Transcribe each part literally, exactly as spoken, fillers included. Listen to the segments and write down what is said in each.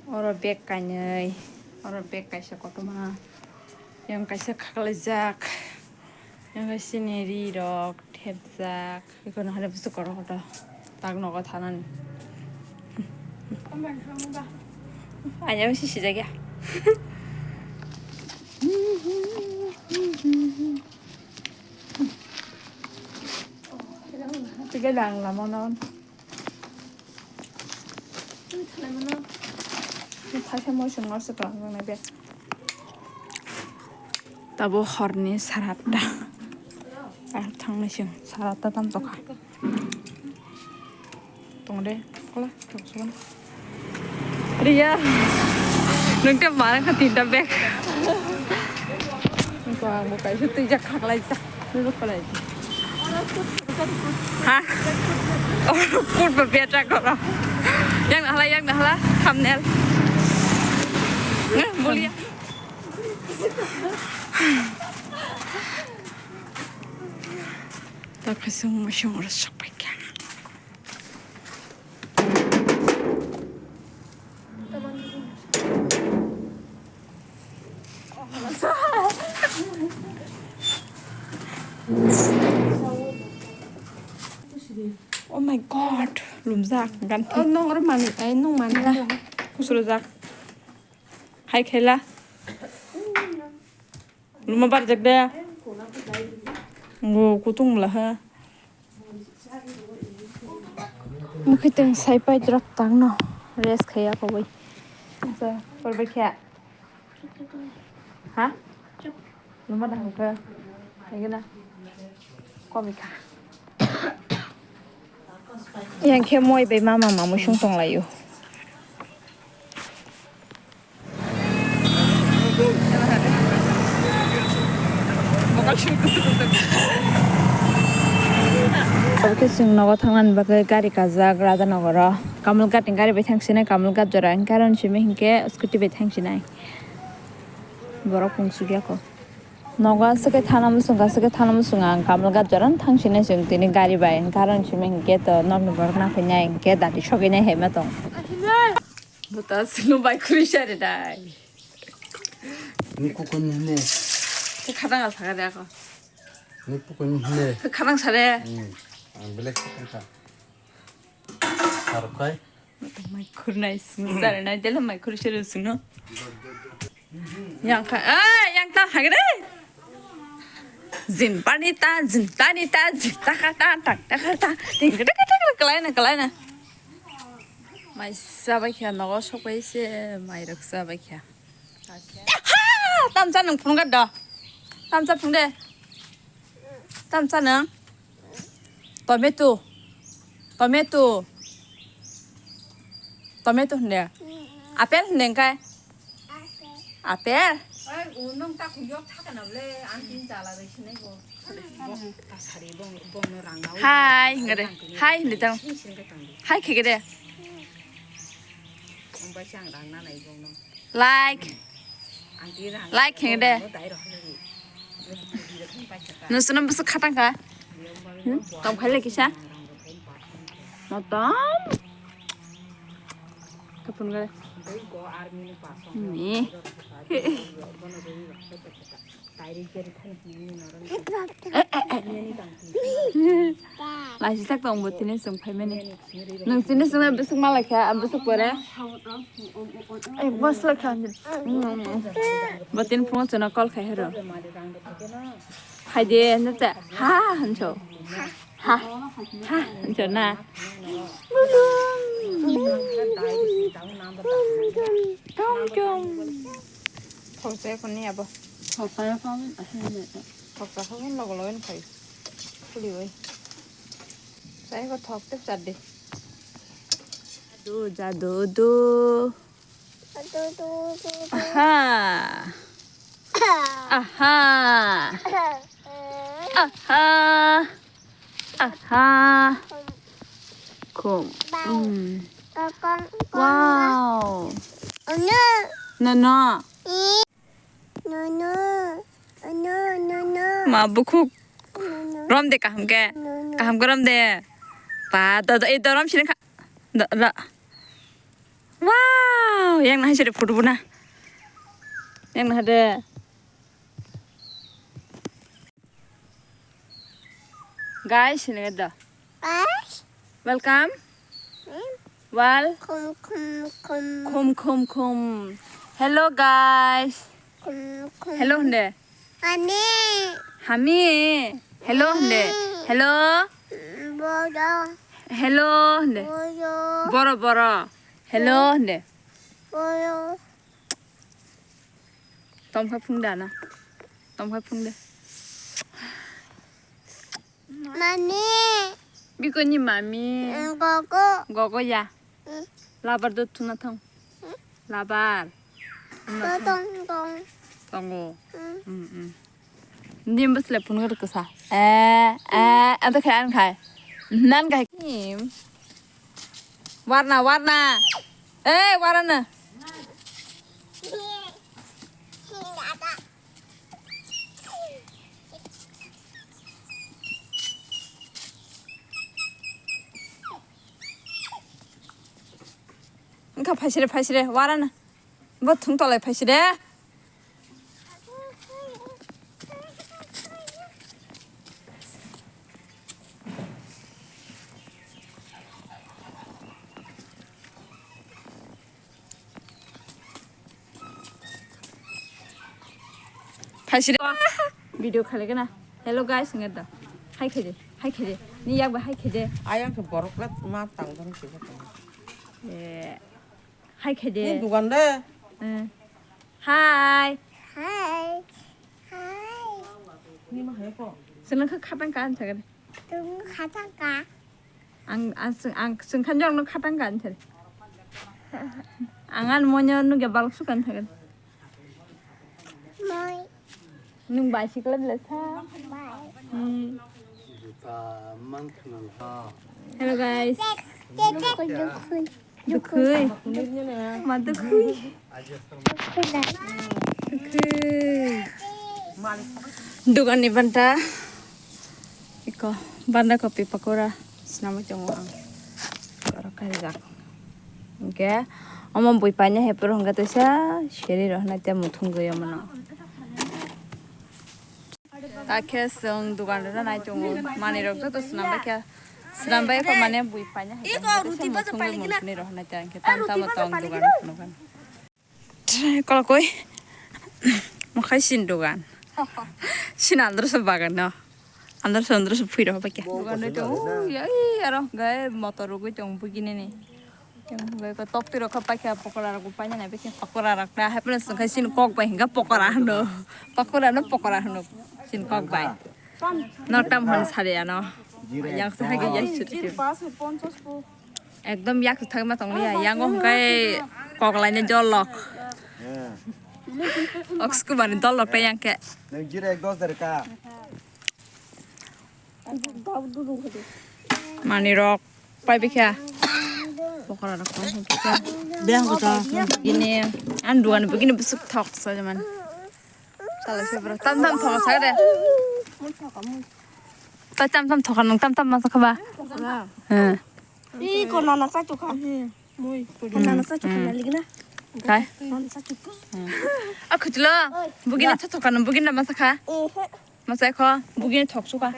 Oro bag kainwi, oro bag kaisa kotorma, yang kaisa khaklaijak, yang kaisa ni ri rok thepjak, eko no hwnwi bwswk kotor kotor tak nogo thanani. Anya bisi sijak ya. Tiga dang lama non. Tabo horni sara atta. Ar thangnaising sara atta tam tokha. Tong de, kola, tong sugan. Riya, nung te marang ka tinta bag. Ko ang bo kaisa twi jak khaklai jak. Nuruk kalai. Ha? Oh, put ba beta koro. Yang na hala, yang na hala, thumbnail. Nge, bulia. Tak kasung masung ora sok pai kya. Oh my God, lumjak gan. Oh, nong oro mani, ai nong mani. Kusuro jak. Hai khela. Luma barjak de. Ngo kutung mla ha. Mukiteng sai pai drop tang no. Rest khaya ko bai. Sa, por bai kha. Ha? Luma da hangka. Hai gana. Komi kha. Yang khe moi bai mama mamui sung tong layu. Obo khe chwng nogo thangnani bagwi gari kajak Radhanogoro. Kamalghat ni gari bai thang sinai, Kamalghat jora, karon simi hinkhe scooty bai thang sinai. Borok pungsuk ya kho. Nogo aswk khe thana muchung, aswk khe thana muchung ang Kamalghat jora thang sinai chwng tini gari bai, karon simi hinkhe to nokni borok naphai nai hinkhe dati sogwi nai hai ma tong. Buta silo bai khuri sari dai. Ni kukuni hine. Te khatang al thaka de ako. Ni kukuni hine. Te khatang sare. Hmm. Ang belek khatang kha. Harap kai. Mai khurnai sung sare nai dele mai khuri sari sung no. Yang kha, ah, yang ta hagre. Jin pani ta, jin tani ta, jin ta kha ta, tak ta kha ta. Ting ta ta ta ta kalai na, kalai na. Mai sabai kha nogo sokpai se, mai rok sabai kha. Ha! Tamsa nung phunukha do. Tamsa phunuk de. Tamsa nung. Tomato. Tomato. Tomato hwnde. Apple hwnde hwnkhe. Apple. Oi, o nung ta khuyo thaka na ble, ang tin chala bai sinai bo. Hai, hingare. Hai, hindi tang. Hai, khe de. Like. Like, khe de. Nusuna busu khatang kha. Hmm? Tong phai le kisa. Motom. Kapun gare. Ni. Laisijak tong bo tini chwng phaimani. Nwng tini chwngno bwswk malai kha, bwswk pore. Ai, bwswk kha. Bo tini phungo chwngno call khai horo. Hai de, nukta. Ha, ha, hinso. Ha, ha, hinso na. Tong tong. Thoksa ya kuni abo. Thoksa ya kami asin ne. Thoksa kho logo logo ni khai. Khuli oi. Sai ko thok te char de. Du, jadu, du. Aha. Aha. Aha. Aha. Khum. Hmm. Wow. No, no. Ma bukhuk. Rom de kaham ke. Kaham ke rom de. Pa, do, do, eh, do rom sini kha. Do, do. Wow, yang nahai sere photo bona. Yang nahai de. Guys, sini da. Guys. Welcome. Hmm? Well. Kum, kum, kum. Kum, kum, kum. Hello, guys. Kum, kum. Hello, hinde. Hami. Hami. Hello, hinde. Hmm. Hello. Boro. Hello, hinde. Boro. Boro, boro. Hello, hinde. Boro. Tomkha phung da na. Tomkha phung da. Mami. Bikoni mami. Mm, gogo. Gogo ya. Mm. Labar do thuna thong. Mm. Labar. Thuna thong. Tong, tong. Tongo. Mm. Mm, mm. Dim bas le phun kasa. Eh, eh, ada khai an khai. Nan khai. Warna, warna. Eh, warna. Wngkha phaisre, phaisre, warana. Bo thung tolai phaisre. Phaisre. Video khale gana. Hello guys, nge da. Hai khaide, hai khaide. Ni yak ba hai khaide. Ayang ke borok le ma tang dong sih. Eh. Hai khaide. Ni dugan de. Eh. Hai. Hai. Hai. Ni ma hai ko. Senang kha khatang ka an thagade. Tung khatang ka. Ang, ang, ang sengkhan jong no khatang kan sari. Ang an monyo nugya balok sukan thagan. Moi. Nung bicycle bela sa. Bye. Hmm. Juta man khna ha. Hello guys. Dek, dek, dek. Dukhui. Dukhui. Ma dukhui. Dugan ni banta iko banda kopi pakora swnamwi tongo ang. Oro kaijak. Hwnkhe omo bui paina hai phuru hwnkhe teisa seri rok hwnwi tei muthungwi omono. Takhe chwng dugan rok nai tongo manwi rok joto swnam bai khe swnam bai khe mane bui paina hai tongo teisa muthungwi muthungwi rok hwnwi tei hwnkhe tam tamo tong dugan rok phunukha. Kolokoi. Mokhai sin dogan. Sin andro se bagan no. Andro se andro se phui rok bai kya. Dogan no to. Ui, ai, aro gai motor rogoi tong bugini ni. Yang gai ko tok tiro kha pai kya pokora rok pai na bai kya pokora rok na. Hai pun sengkai sin kok bai hinga pokora hano. Pokora no pokora hano. Sin kok bai. Nok tam hon sari ano. Yang se hai ge yang sut. Ekdom yak thagma tong liya, yango hwnkhe koklaini dolok. Oksukubani dolok tei yang khe. Nang jira ek dos dar ka. Manwi rok pai bikha. Pokora rok tong khe. Beng kota. Bini an duan bini busuk thok sa jaman. Chala se bro. Tam tam thok sa de. Tai tam tam thok nang tam tam ma thok ba. He. Ih, ko nana sa tukha. Nana sa tukha na ligna. Kai. Nana sa tukha. A khutlo. Bugini thok kha, bugini ma sakha. Ehe. Ma sai kho, bugini thok sukha.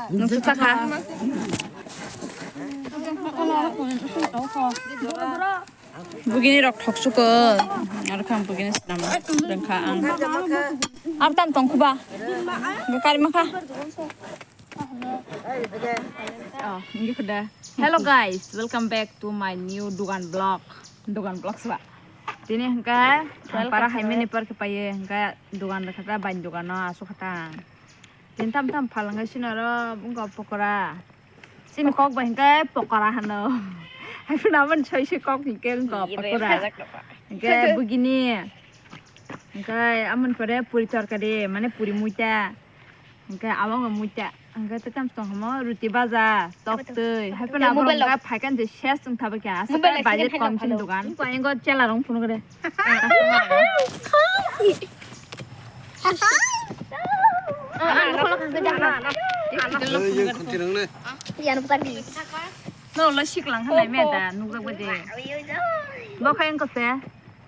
Nung sukha kha. Bugini rok thok suko. Ar kham bugini snam. Rengkha ang. Ar tam tong khuba. Kari makha. Oh, ini kuda. Hello guys, welcome back to my new dugan vlog. Dugan vlog swa. Tini hwnkhe para hai mini par khe paye hwnkhe dugan rwkha ta bai dugan no asu kha ta. Tini tam tam phalangwi sini oro wngkha pokora. Sini kok bai hwnkhe pokora hano. Hai phano aboni soi soi kok hwnkhe wngkha pokora. Hwnkhe bugini. Hwnkhe amoni pore puri torkari mane puri muita. Hwnkhe abo wngkha muita. Hwnkhe tei tamo tongkha mo ruti baja, tok twi. Hai phano abo wngkha phaikha je ses wngtha bai kha. Aswk budget kom chini dugan. Wngkha ingo chela rong phunukre. Ano kholo khangkhe jakna. Ano kholo khangkhe jakna. No, lo siklang khanai me da, nukjak bai de. Bo khai wngkha se.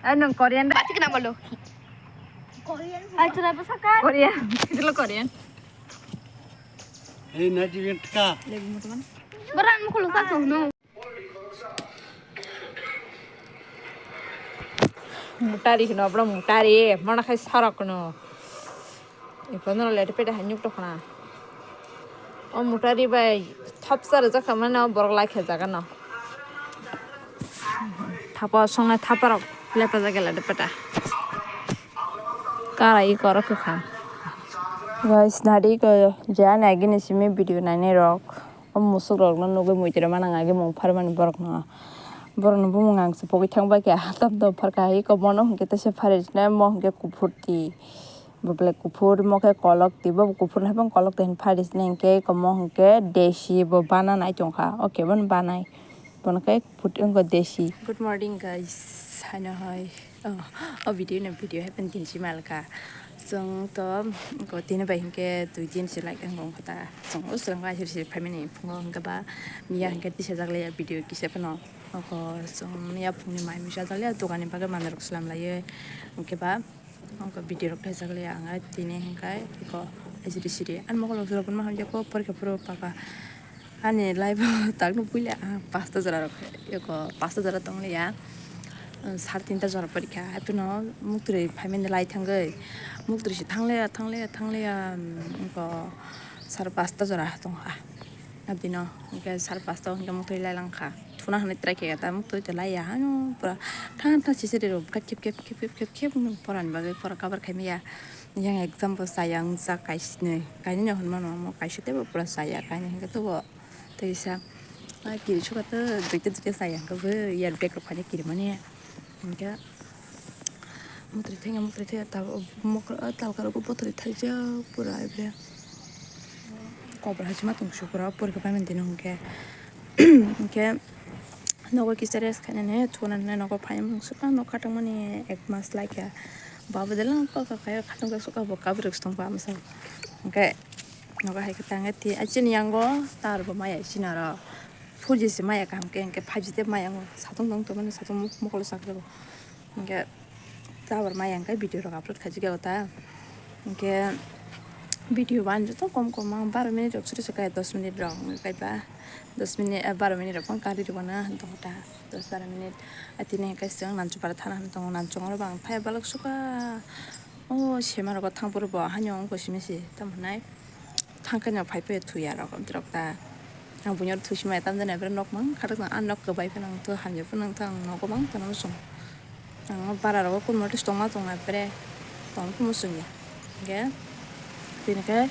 Ai, nwng Korean da. Bati kena bolo. Ai, chwrai bwsaka. Korean, kidilo Korean. Ei, naji ka. Boran mukulu sa sung no. Mutari hino, bro, mutari. Mana khai sarak no. Ikono lete pede hanyuk tokna. O mutari bai thapsa rwjak kha mane o borok lai khe jaga no. Thapa songnai thapa rok lepajak lete pede. Kara i koro kwkha. Guys, nadi ko je ani agini simi video nainai rok. O musuk rok no nugwi muitre manang age mung pharmani borok no. Borok no bumung ang se pogwi thang bai khe tam tam pharkha iko mono hwnkhe tesa pharwi sinai mo hwnkhe kuphur ti. Bo belai kuphur, mo khe kolok ti, bo kuphur no haphang kolok ti hinwi phari sini hinkhe, eko mo hinkhe desi bo bana nai tongkha, okay, bono banai, bono khe phut wngkha desi. Good morning, guys, haino hai, oh, o video no video hai pen kinsi malkha, chwng to, eko tini bai hinkhe dui din se lai wngkha ta, chwng o swrang bai siri siri phaimani phungo hinkhe ba, miya hinkhe tisa jak liya video kisa phano, oko chwng miya phungni mai misa jak liya, dogan ni bagwi manwi rok swlam laiwi, hinkhe ba. Ang khe video rok kaijakle ang ai tini hwnkhai eko ajri siri ani mokol rok jora phano ma hamjak kho porikha phuru paka ani life o takno puila ang pasta jora rok eko pasta jora tonglia sar tinta jora porikha hapheno muktwi phaimani lai thangwi muktwi se thangliya thangliya thangliya eko sar pasta jora tongkha adino hwnkhe sar pasta o hwnkhe muktwi lai langkha. Thuna hwnwi try khe ta muktwi twi laiya hano pura thang thang sisiri rok bwkha khep khep khep khep khep khep wngwi porani bagwi pora cover khai maya. Yang exam bo chaya wngchak kaisni kainwino hwnmano omo kaisa teibo pura chaya kainwi hwnkhe teibo teisa kiri sukha tei duita duita chaya hwnkhe bo ear bag rok phaina kirimani hwnkhe muktwi thangya muktwi thangya tabuk mokol talkarogo bothorwi thaijak pura aibre. Kobor hai se ma tong sukro porikha paimani tini hwnkhe hwnkhe nogo kisa rest khainani thunani nogo phaimani swkang nok khatangmani ek mas laikha babo dela kok kok khaio khatang jak swkang bo kabruk se tongkha amsa hwnkhe nogo hai khe tangwi twi chini yango tar bo maya chini aro four G se maya kaham khe hwnkhe five G tei maya satung tong tongmani satung mokolo sakhe bo. Hwnkhe tabor maya hwnkhe video rok upload khaijak yago ta. Hwnkhe video bo ani joto kom kom ang baro minute rok suri se kai dos minute rok hwnkhe kaiba dos minute, eh, baro minute rok phano karwi rwmana hwn tongo ta. Dos baro minute. Ah, tini hwnkhe chwng Nanchupara thana hwn tongo. Nanchung oro bo ang phai balok sukha. O sema rogo thang phuru bo haino wngkha simi se tamo hwnai. Thangkhe no phai phai thuya rok amtwi rok ta. Ang buino thusi maya tamjani aphuru nok mang khatok ang nok kwbai phano ang to hamya phano ang to ang nogo mang tono muchung. Ang bara rogo kun mote tongma tongma pre tong phuru muchung ya. Hwnkhe tini khe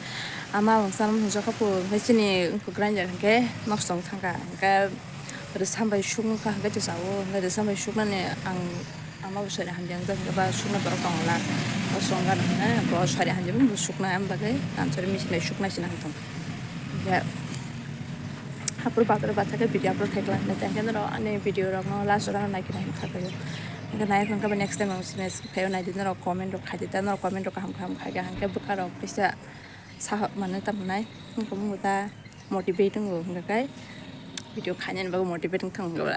ama ang chana muchung jokha phuru hwnkhe chini wngkha grinder hwnkhe nosto wng thangkha hwnkhe rwchap bai sukha hwnkhe tisao hwnkhe rwchap bai suknani ang. Ama bo sari hamjak wngkha hwnkhe ba sukna borok tongla. Bo songkha hwnkhe bo sari hamjak bo sukna, am bagwi kansari machine bai sukna se nang tong. Hwnkhe hapor bathar bathar khe video upload khai kla hinwi tei hwnkhe norok ani video rokno last o gana nai khe nai kha khaio. Hwnkhe nai hwnkhe bo next time ang sini skip khaio naidi norok comment rok khaidi ta norok comment rok kaham kaham khaikha hwnkhe bwkha rok kisa saha mano tamo nai wngkha mungo ta. Motivate wngo hwnkha khe video khainani bagwi motivate wngthang hwnkha ba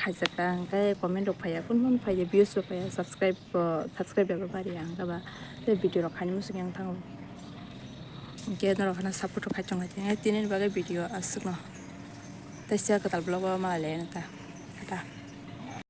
khaijak ta hwnkhe comment rok phaiya phone phone phaiya views rok phaiya subscribe bo subscribe rok bariya hwnkha ba tei video rok khainani muchung yang thango hwnkhe norok hana support rok khai tongkha tini bagwi video aswkno teisa kwtal vlog o malai ta tata.